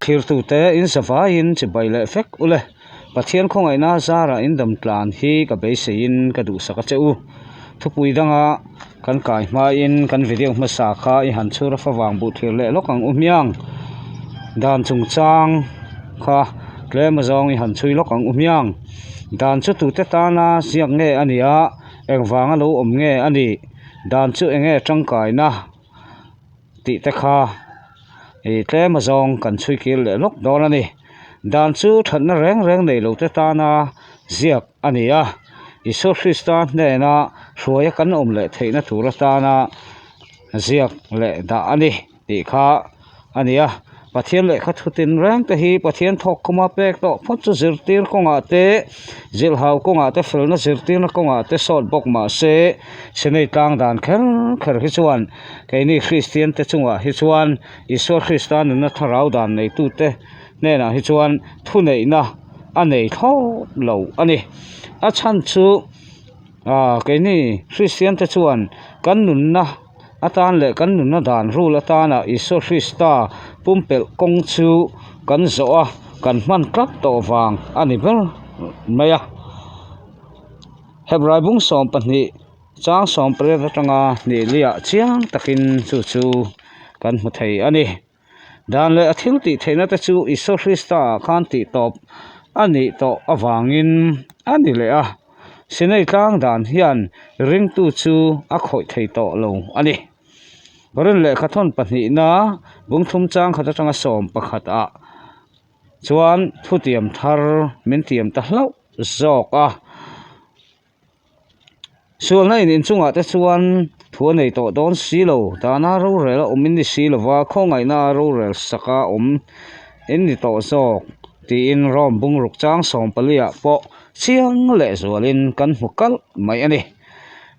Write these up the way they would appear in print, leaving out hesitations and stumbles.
Thirtute in zavaiin chibai leh vek ule. Pathian khawngaihna zarah in dam tlan hi ka beiseiin ka duhsak a che u. Thupui danga kan kai hmain kan video hmasa kha i han chhur a favang buh thlir leh lawk ang u hmiang. Dan chungchang kha tlem azawng i han chhui lawk ang u hmiang. Dan chu tute tana ziak nge a nih a, engvanga lo awm nge a nih, dan chu eng nge tangkaina tih te kha ih tlem azawng kan chhui kir leh lawk dawn a ni. Dan chu thatna reng reng nei lo te tana ziak a ni a, Isua Krista hnena hruaia kan awm leh theihna tur atana ziak leh dah a ni. tih kha a ni a Pathian lehkha thu tin reng te hi Pathian thawk khuma pek tawh phawt chu zirtir kawngah te zilhau kawngah te felna zirtirna kawngah te sawt bawk mah se Sinai tlang dan kher kher hi chuan keini Kristian te chungah hi chuan Isua Krista nunna thlarau dan neitute hnenah hi chuan thuneihna a nei thlawt lo a ni a chhan chu ah keini Kristian te chuan kan nunna. atan leh kan nunna dan rul atana Isua Krista pumpelh kawng chu kan zawh a, kan hman tlat tawh vang a ni ber mai a. Hebrai bung 12 chang 18 atanga hnih liah chiang takin chu chu kan hmu thei a ni. Dan leh a thil tih theihna te chu Isua Krista ah khan tih tawp a nih tawh avangin a ni leh a, Sinai tlang dan hian ringtu chu a khawih thei tawh lo a ni. Rin lehkhathawn pahnihna bungthum chang khat atanga 11 ah chuan thutiam thar min tiam ta hlauh zawk a. Sualna in inchungah te chuan thu a nei tawh dawn si lo, dana rorel a awm in ni si lova, khawngaihna a rorel sak a awm in ni tawh zawk tiin Rome bungruk chang 14 ah pawh chiang leh zualin kan hmu kalh mai a ni.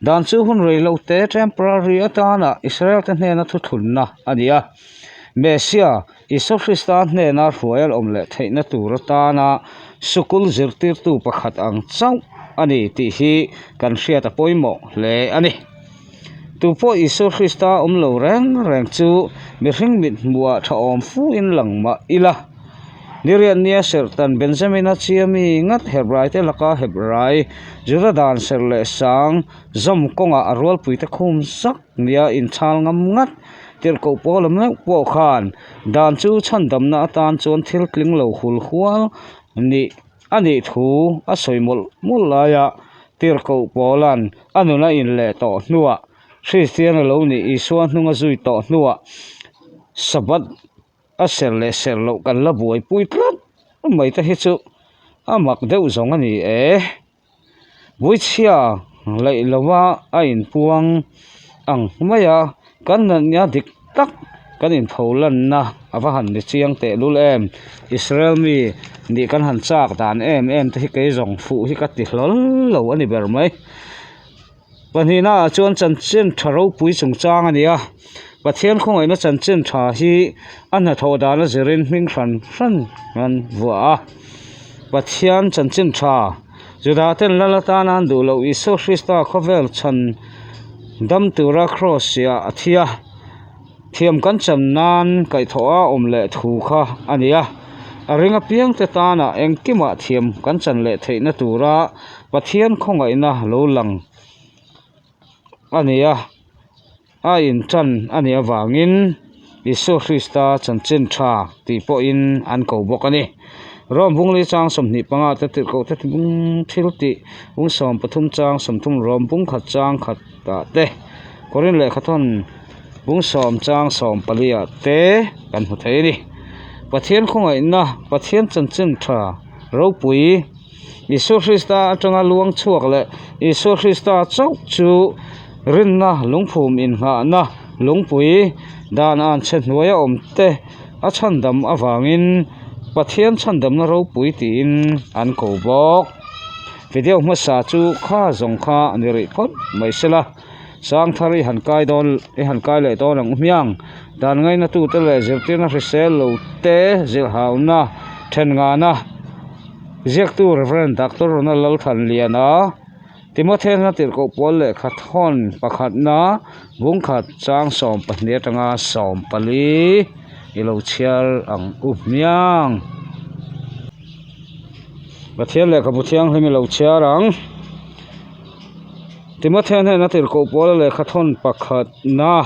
Dan chu hun rei lo te temporary atana Israel te hnena thuthlunna a ni a, Messiah Isua Krista hnena hruai a awm leh theihna tur atana sukul zirtirtu pakhat ang chauh a ni tih hi kan hriat a pawimawh hle a ni. Tupawh Isua Krista awm lo reng reng chu mihring mit hmuhah tha awm fuhin lang mah ila. Niriatnia serhtan Benjamina chiami ngat Hebraite laka Hebrai Juda dan serh leh sang zawm kawngah a rualpuite khum zak nia inchhal ngam ngat Tirhkoh pawl a meuh pawh khan dan chu chhandamna atan chuan thil tling lo hul hual nih a nih thu a sawi mawlh mawlh laia Tirhkoh pawla'n a nun a inleh tawh hnuah Kristian a lo nih Isua hnung a zui tawh hnuah Sabbath a ser leh ser loh kan la buaipui tlat mai te hi chu a mak deuh zawng a ni e. Buichhia laih lova a inpuang ang mai a, kan natna dik tak kan inpho lanna a va han ni chiang teh lul em. Israel mi nih kan han chak dan em em te hi kei zawng fuh hi ka ti hlawl lo a ni ber mai. Pahnihna ah chuan chanchin tha ropui chungchang a ni a, Pathian khawngaihna chanchin tha hi a hnathawh dan a zirin hming hran hran an vuah a. Pathian chanchin tha Juda ten lal atana an duh loh Isua Krista khawvel chhan dam tura kraws ah a thi a, thiam kan chan nan kaihthawh a awm leh thu kha a ni a. A ring apiangte tana engkimah thiam kan chan leh theihna tura Pathian khawngaihna lo lang a ni a, a intan a nih avangin Isua Krista chanchin tha tih pawhin an ko bawk a ni. Rome bungli chang 25 te tirhkoh te bung thil tih bung 13 chang 30 Rome bung khat chang khat ah te Korin lehkhathawn bung 10 chang 14 ah te kan hmu thei a ni. Pathian khawngaihna Pathian chanchin tha ropui. Isua Krista atanga luang chhuak leh Isua Krista chauh chu rinna lungphum inngahna lungpui dan an chhe hnuaia awm te a chhandam avangin Pathian chhandamna ropui tiin an ko bawk. Video hmasa chu kha zawng kha a ni rih phawt mai sela, Sangthar i han kai dawn i han kai leh dawn ang u hmiang. Dan ngainatute leh zirtirna hrisel lo te zilhauna then ngana. Ziaktu Rev. Doctor Ronald Lalthanliana. Timothea hna tirhkoh pawl lehkha thawn pakhatna bungkhat chang 12 atanga 14 i lo chhiar ang u hmiang. Pathian lehkhabu thianghlim i lo chhiar ang. Timothea hnena tirhkoh pawl lehkha thawn pakhatna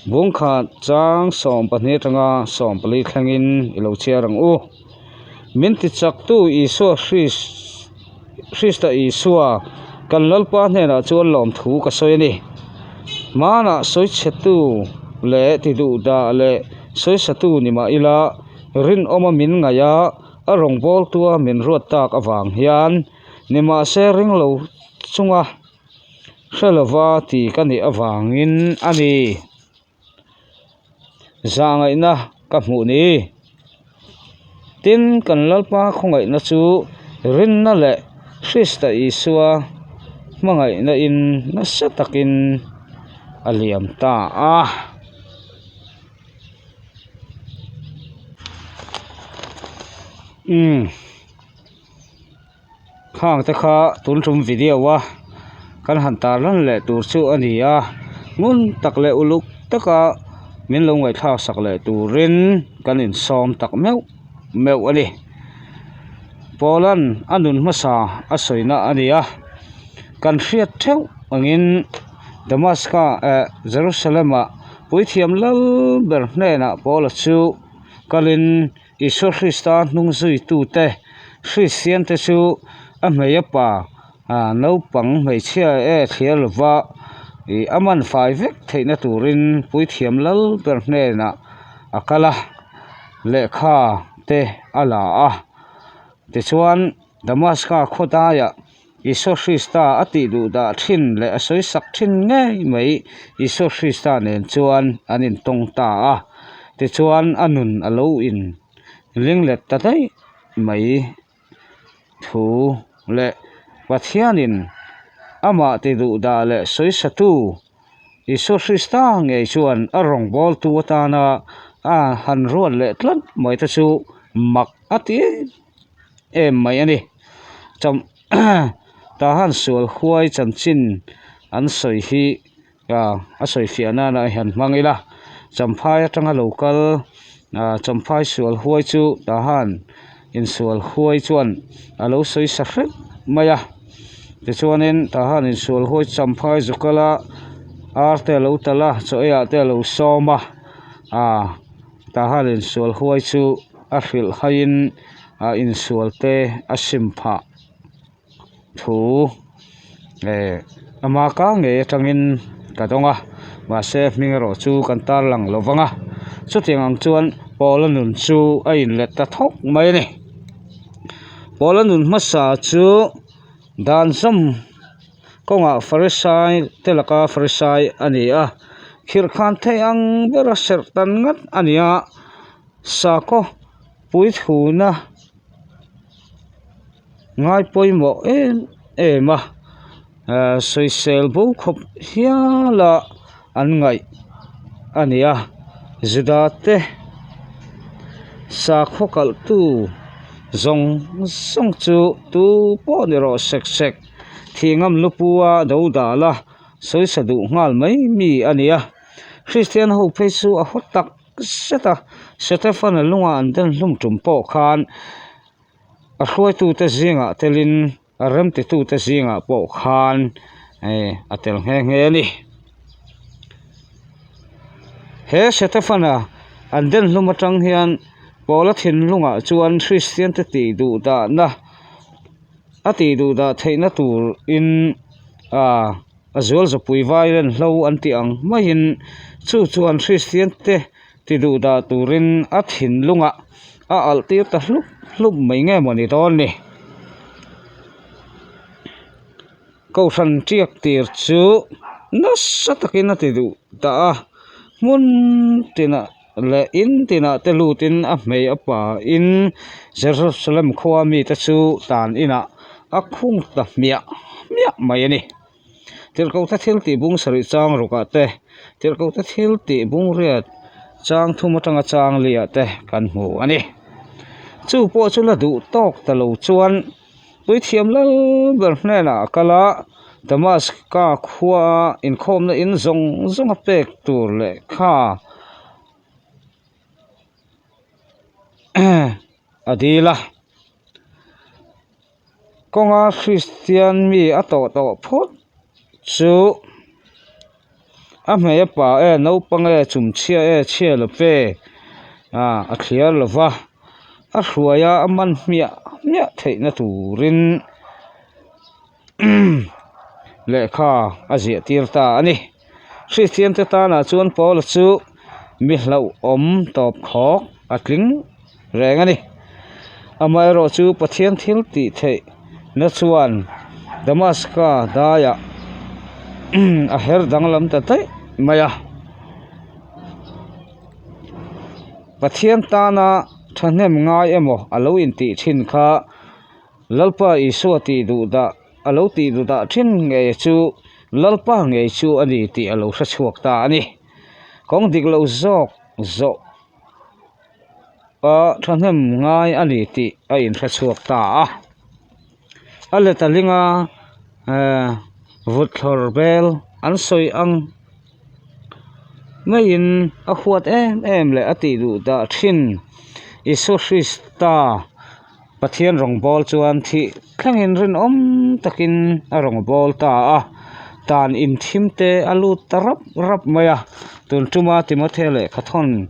bungkhat chang 12 atanga 14 thlengin i lo chhiar ang u. Min tichaktu Isua Krista Isua kan Lalpa hnenah chuan lawmthu ka sawi a ni. Hmanah sawichhetu leh tiduhdah leh sawisatu ni mah ila rinawma min ngaih a, a rawngbawltua min ruat tak avang hian nimahse ringlo chunga hre lova ti ka nih avangin a ni. Zahngaihna ka hmuh ni. Tin, kan Lalpa khawngaihna chu rinna leh Krista Isua hmangaihna in nasa takin a liam ta a. Umm. Khang te kha tun tum video a kan han tar lan leh tur chu a ni a ngun tak leh uluk taka min lo ngaihthlak sak leh turin kan insawm tak meuh meuh a ni Paula'n a nun hmasa a sawina a ni a kan hriat theuh angin Damaska eh Jerusalem ah puithiam lal ber hnenah Paula chu kalin. Isua Krista hnung zuitute Kristiante chu a hmei a pa naupang hmeichhia e thliar lova ih a man fai vek theihna turin puithiam lal ber hnenah a kal a lehkha te a la a tichuan Damaska khaw daiah Isua Krista a tih duh dah thin leh a sawi sak thin ngei mai Isua Krista nen chuan an intawng ta a, tichuan a nun a lo in ling let ta daih mai thu leh Pathianin amah ti duh dah leh sawi satu Isua Krista ngei chuan a rawngbawltu atana a han ruat leh tlat mai te chu mak a ti em em mai a ni. Cham Tahan sual huai chanchin an sawi hi a sawi fiah nana a han hmang ila Champhai atanga lo kal Champhai sual huai chu Tahan insual huai chuan a lo sawi sa hrep mai a tichuanin Tahan insual huai Champhai zu kal a ar te a lo talh a chaw ei ah te a lo sawm a Tahan insual huai chu a hrilh haiin a insual te a sim phah thu eh ama ka ngei atangin ka dawng a mahse hming erawh chu kan tarlang lo vang a chutiang ang chuan Paula nun chu a inlet ta thawk mai a ni Paula nun hmasa chu dan zawm kawngah Farisai te laka Farisai a ni a khirhkhan thei ang bera serh tan ngat a ni a sakhaw puithuna ngai pawimawh em em a ah sawisel bo khawp hial a an ngaih a ni a Juda te sakhaw kalh tu zawng zawng chu tu pawh ni rawh sek sek thih ngam lupu a do dal a sawisa duh nghal mai mi a ni a Kristian ho phei chu a haw tak zet a Stefan-a lunga an den hlum tum pawh khan a hruaitute zingah telin a remtitute zingah pawh khan eh a tel nghe nghe a ni. He Stefan-a an den hlum atang hian Paula thinlungah chuan Kristiante tih duh dahna a tih duh dah theihna turin ah A zual zapui vairen hlo an tih ang maiin chu chuan Kristian te ti duh dah turin a thinlungah a alh tir ta hlup hlup mai nge maw ni dawn ni. Kohhran tiak tir chu nasa takin a ti duh dah a, hmun tinah leh in tinah te lutin a hmei a pain Jerusalem khua mite chu tan inah a khung ta hmiah hmiah mai a ni. Tirhkohte thil tih bung sarih chang rukah te, tirhkohte thil tih bung riat chang thum atanga chang liah te kan hmu a ni. Chu pawh chu la duh tawk ta lo chuan puithiam lal ber hnenah a kal a. Damaska khuaa inkhawmna in zawng zawnga pek tur lehkha a dil a. Kawnga Kristian mi a tawh tawh phawt chu a hmei a pa e, naupang e, chumchhia e, chhia lo pe ah a thliar lo va, a hruai a a man hmiah hmiah theihna turin lehkha a ziah tir ta a ni. Kristian te tanah chuan Paula chu mi hlauhawm tawp khawk a tling reng a ni. Amaherawh chu Pathian thil tih theih na chuan Damaska daiah a her danglam ta daih mai a. Pathian tana thahnem ngai emaw a lo intih thin kha Lalpa Isua tih duh dah a lo tih duh dah thin ngei chu Lalpa ngei chu a ni tih a lo hre chhuak ta a ni. Kawng dik lo zawk zawh a thahnem ngai a ni tih a inhre chhuak ta a. A let a ling a eh vuthlawr bel an sawi ang maiin a huat em em leh a tih duh dah thin Isua Krista. Pathian rawngbâwl chuan thih thlengin rinawm takin a rawngbâwl ta a, tan inthim te a lut ta rap rap mai a. Tun tuma Timothea lehkhathawn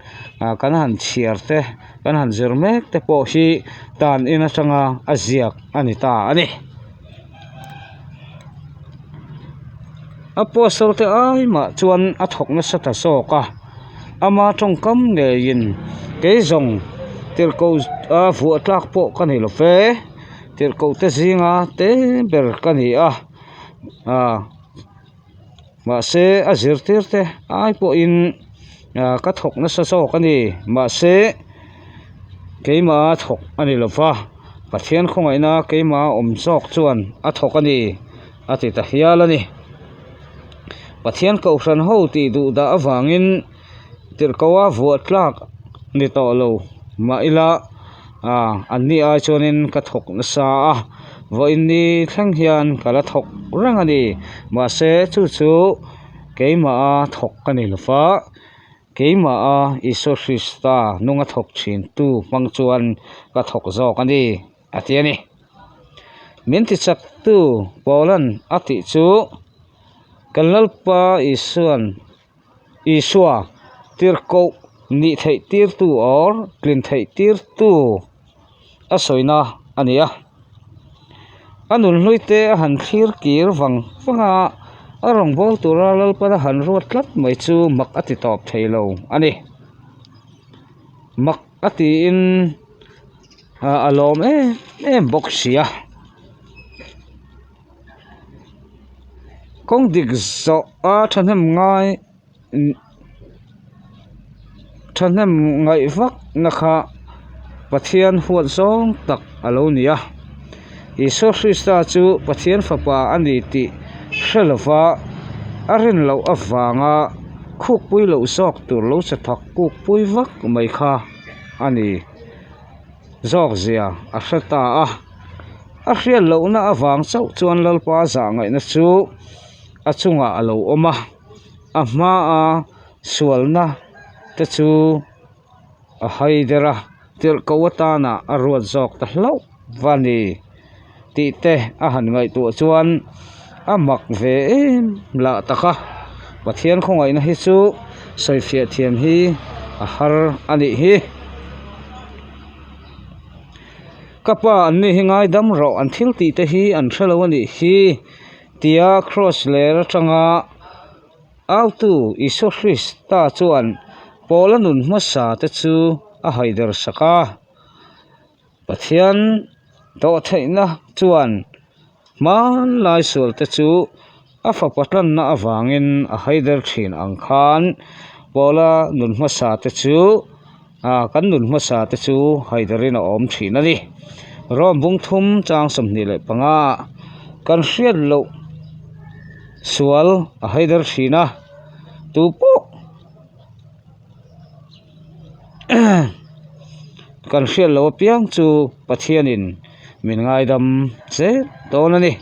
kan han chhiar te, kan han zir mek te pawh hi tan in atanga a ziak a ni ta a ni. Apostle te ai mah chuan a thawk nasa ta zawk a, ama tawngkam ngeiin kei zawng tirhkoh a vuah tlak pawh ka ni lo ve, tirhkoh te zinga te ber ka ni a, ah mahse a zirtir te ai pawhin ah ka thawk nasa zawk a ni, mahse keimah thawk a ni lo va, Pathian khawngaihna keimah awm zawk chuan a thawk a ni. a ti ta hial a ni. Pathian kohhran ho tih duh dah avangin tirhkoa vuah tlak ni tawh lo mah ila ah an ni ai chuanin ka thawk nasa a, vawiin ni thleng hian ka la thawk reng a ni. Mahse chu chu keimaha thawk ka ni lo va, keimaha Isua Krista nunga thawk thintu hmang chuan ka thawk zawk a ni a ti a ni. Min ti chaktu Paulan a tih chu kan Lalpa Isuan Isua tirhkoh nih theih tirtu or tlin theih tirtu a sawina a ni a. A nunhlui te a han thlir kir vang vang a, a rawngbâwl tura Lalpan a han ruat tlat mai chu mak a ti tawp thei lo a ni. Mak a tiin. A lawm em em bawk si a kawng dik zawh a thahnem ngai thahnem ngaih vak na kha Pathian huat zawng tak a lo ni a Isua Krista chu Pathian fapa a ni tih hre lova a rin loh avanga khukpui loh zawk tur lo che thak kukpui vak mai kha a ni. Zawk zia a hre ta a, a hriat lohna avang chauh chuan Lalpa zah ngaihna chu a chungah a lo awm a, a hmaa sualna te chu a hai der a, tirhkoh atana a ruat zawk ta hlauh va ni tih te a han ngaihtuah chuan a mak ve em lah tak a, Pathian khawngaihna hi chu sawifiah thiam hi a har a nih hi. Ka pa an ni hi ngaidam rawh an thil tih te hi an hre lo a nih hi tia kraws ler atanga autu Isua Krista chuan Paula nun hmasa te chu a haider sak a. Pathian dawhtheihna chuan hmanlai sualte chu a fapa tlanna avangin a haider thin ang khan Paula nun hmasa te chu ah kan nun hmasa te chu haiderin a awm thin a ni. Rom bung thum chang 25 kan hriat loh sual a haider thin a, tupawh. Kan hriat loh apiang chu Pathianin min ngaidam zel dawn a ni.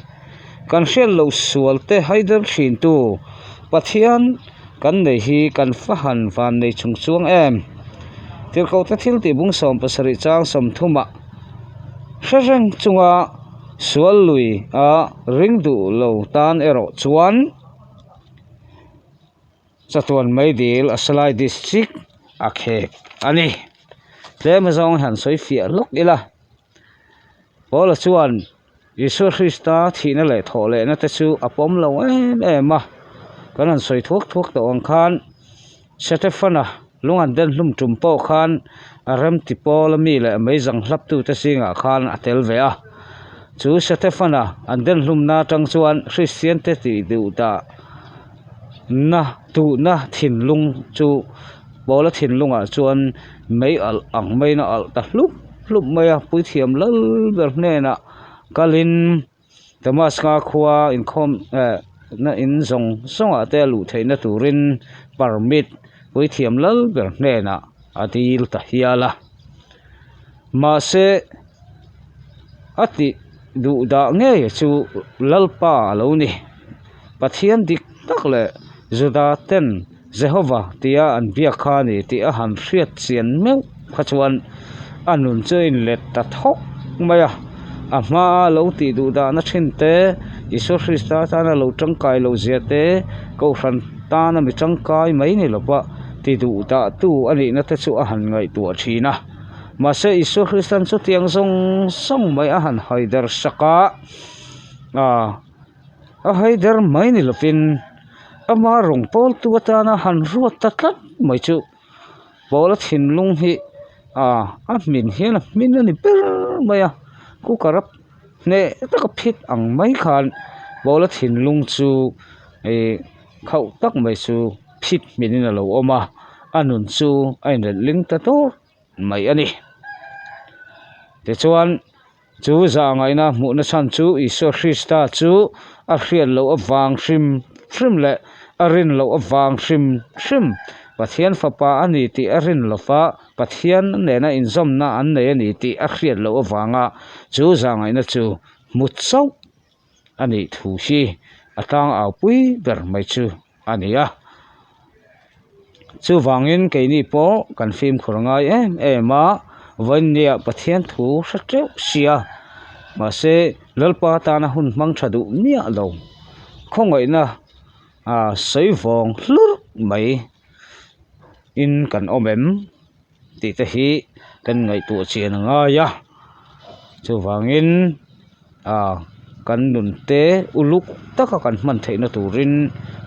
Kan hriat loh sual te haider thintu Pathian kan nei hi kan fahan van nei chung chuang em? Tirhkohte thil tih bung 70 chang 30 ah hre reng chunga sual lui a ring duh lo tan erawh chuan Chatuan Meidil a Salai District a khek a ni. Tlem azawng hi han sawi fiah hlawk ila. Paula chuan Isua Krista thihna leh thawh lehna te chu a pawm lo em em a, kan han sawi thuak thuak tawh ang khan Setefana lung an den hlum tum pawh khan a remti pawl ami leh meizang hlaptute zingah khan a tel ve a. Chu Setefana an den hlumna atang chuan Kristiante tih duh dah na duhna thinlung chu Paula thinlungah chuan mei alh ang maiin a alh ta hlup hlup mai a, puithiam lal ber hnenah kalin Damaska khua inkhawm eh na in zawng zawngah te a luh theihna turin permit puithiam lal ber hnenah a dil ta hial a, mahse a tih duh dah ngei chu Lalpa a lo ni. Pathian dik tak leh Juda ten Jehova tia an biak kha a ni tih a han hriat chian meuh kha chuan a nun chu a inlet ta thawk mai a. A hmaa lo tih duh dahna thin te, Isua Krista tana lo tangkai loh zia te, Kohhran tana mi tangkai mai ni lova ti duh dahtu a nihna te chu a han ngaihtuah thin a. Mahse Isua Kristan chutiang zawng zawng mai a han haider sak a, aaa. A haider mai ni lovin ama rawng pawltu atana han ruat ta tlat mai chu Paula thinlung hi ah a hmin hian a hmin a ni ber mai a cooker a hneh taka phit ang mai khan Paula thinlung chu ih khauh tak mai chu phit hmin in a lo awm a a nun chu a inrelh ling ta tawp mai a ni tichuan. Chu zahngaihna hmuhna chhan chu Isua Krista chu a hriat loh avang hrim hrim leh a rin loh avang hrim hrim Pathian Fapa a ni tih a rin lova Pathian nena inzawmna an nei a ni tih a hriat loh avanga chu zahngaihna chu hmu chauh a nih thu hi a tlangau-pui ber mai chu a ni a. Chuvangin keini pawh kan fimkhur ngai em em a, vawinia Pathian thu hre teuh sia, mahse Lalpa tana hun hmang tha duh miah lo, khawngaihna ah sawi vawng hlurh mai in kan awm em tih te hi kan ngaihtuah chian a ngai a, chuvangin ah kan nun te uluk taka kan hman theihna turin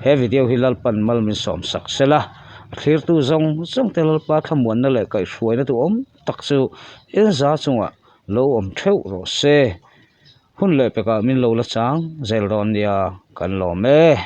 he video hi Lalpan mal min sawm sak sela a thlirtu zawng zawng te Lalpa thlamuanna leh kaihhruaina duhawm tak chu enza chungah lo awm theuh rawh se hun leh pekah min lo la chang zel dawn nia kan lawm e.